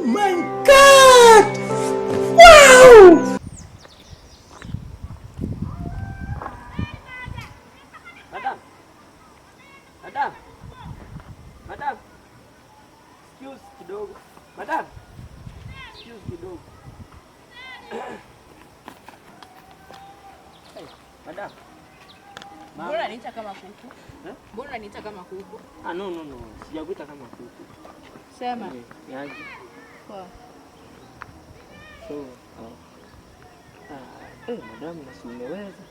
Oh my God! Wow! Madam. Madam. Madam. Excuse kidogo. Madam. Excuse kidogo. Hey, madam. Mbona unaniita kama kuku? Eh? Mbona unaniita kama kuku? Ah, no, no, no. Sijakuita kama kuku. Sema. Eh, niaje? Poa. So, madam, na si umeweza?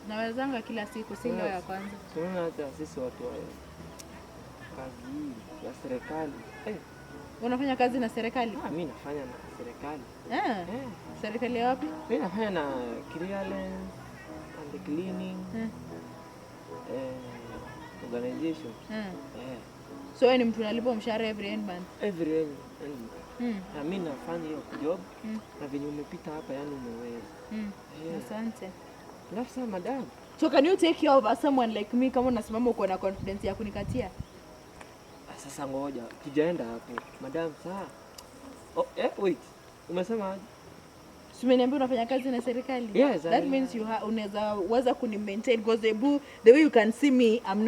Nawezanga kila siku, si leo ya kwanza. Tunaona hata sisi watu wa kazi hii ya serikali. Unafanya kazi na serikali? Ah, mimi nafanya na serikali. Serikali ya wapi? Mimi nafanya na clearance and cleaning organization. So wewe ni mtu unalipwa mshahara every end month? Every end month. Na mimi nafanya hiyo job na venye umepita hapa, yani umeweza. Asante. Alafu sasa madam. So can you take care of someone like me kama unasimama uko na confidence ya kunikatia? Ah, sasa ngoja, tujaenda hapo. Madam, saa. Oh, wait. Umesema aje? Si umeniambia unafanya kazi na serikali? Yes, That I means you unaweza weza kuni maintain because the way you can see me, I'm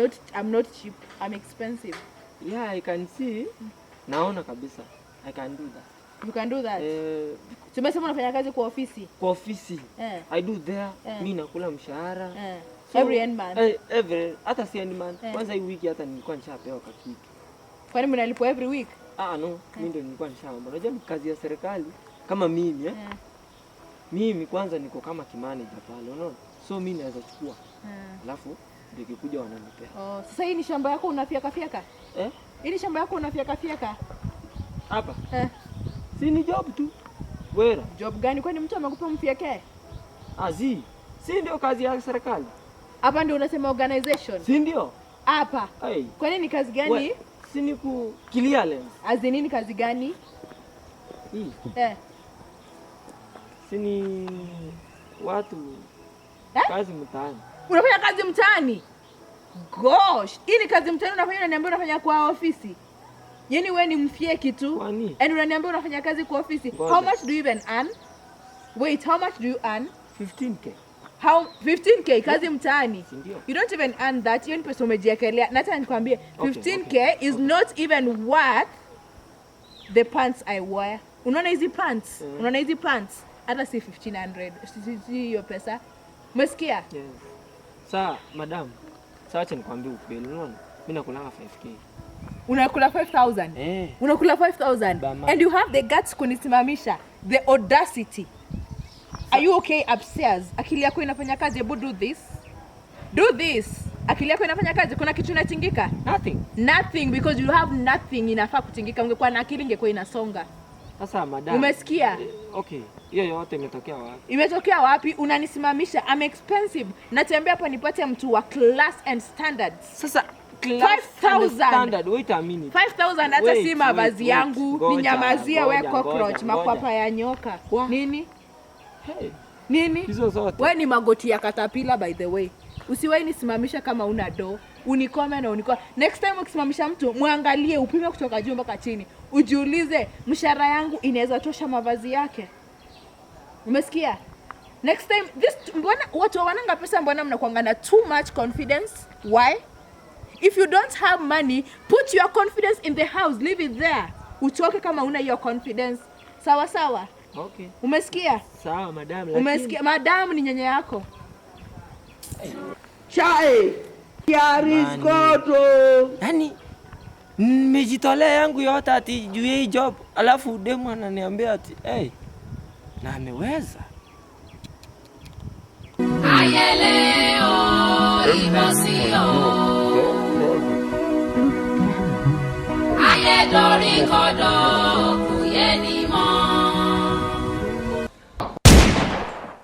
not cheap. I'm expensive. Yeah, I can see. Naona kabisa. I can do that. You can do that. Si umesema unafanya kazi kwa ofisi? Kwa ofisi. I do there. Mimi nakula mshahara. So, Every end month. Every, hata si end month. Kwanza hii wiki hata nilikuwa nishapewa kakitu. Kwani mnalipwa every week? Ah, no, mimi ndio nilikuwa nishaomba. Unajua ni kazi ya serikali kama mimi, Mimi kwanza niko kama kimanager pale, unaona? So mimi naweza chukua. Alafu ndio ikikuja wananipea. Oh, sasa hii ni shamba yako unafyeka fyeka? Hii ni shamba yako unafyeka fyeka? Hapa? Si ni job tu. Wera. Job gani? Kwani mtu amekupa mfyeke? Azi. Si ndio kazi ya serikali? Hapa ndio unasema organization? Si ndio? Hapa. Hey. Kwani ni kazi gani? We, si ni ku clearance. Azi nini kazi gani? Hii. Si ni watu kazi mtaani. Unafanya kazi mtaani? Gosh, hii ni kazi mtaani unafanya, unaniambia unafanya kwa ofisi? Yaani wewe ni mfyeki tu. Kwani? And unaniambia unafanya kazi kwa ofisi. Ngoja. How much do you even earn? Wait, how much do you earn? 15K. How 15K kazi mtaani? Si ndio? You don't even earn that. Hiyo ni pesa umejiekelea. Na hata nikwambie, Okay, 15K okay. is not even worth the pants I wear. Unaona hizi pants? Unaona hizi pants? Hata si 1500. Si hiyo pesa. Umesikia? Yes. Sa, madam, sa acha nikwambie ukweli, unaona? Mimi nakulanga 5K. Unakula 5000? Unakula 5000? Bama. And you have the guts kunisimamisha. The audacity. Are you okay upstairs? Akili yako inafanya kazi? Hebu do this. Do this. Akili yako inafanya kazi? Kuna kitu inatingika? Nothing. Nothing, because you have nothing inafaa kutingika. Ungekuwa na akili ingekuwa inasonga. Sasa madam. Umesikia? Okay. Hiyo yote imetokea wapi? Imetokea wapi? Unanisimamisha. I'm expensive. Natembea hapa nipate mtu wa class and standards. Sasa class and 5,000. standard. Wait a minute. 5,000 hata Wait, si mavazi wait, yangu. wait. Ngoja, Ninyamazie we ngoja, cockroach, ngoja, makwapa ngoja. ya nyoka. Wa? Nini? Hey. Nini? Hizo zote. We ni magoti ya katapila by the way. Usiwahi nisimamisha kama una do. Unikome na unikome. Next time ukisimamisha mtu, muangalie, upime kutoka juu mpaka chini. Ujiulize, mshahara yangu inaweza tosha mavazi yake. Umesikia? Next time this, mbona watu wananga pesa, mbona mnakuanga na too much confidence? Why? If you don't have money, put your confidence in the house, leave it there. Utoke kama una hiyo confidence. Sawa sawa? Okay. Umesikia? Sawa madam, lakini Umesikia? Madam ni nyenye yako. Chai. Here is God. Yaani nimejitolea yangu yote ati juu ya hii job, alafu demu ananiambia ati hey, na ameweza. Ayele o, ibo si o. Ayé dorí kodò.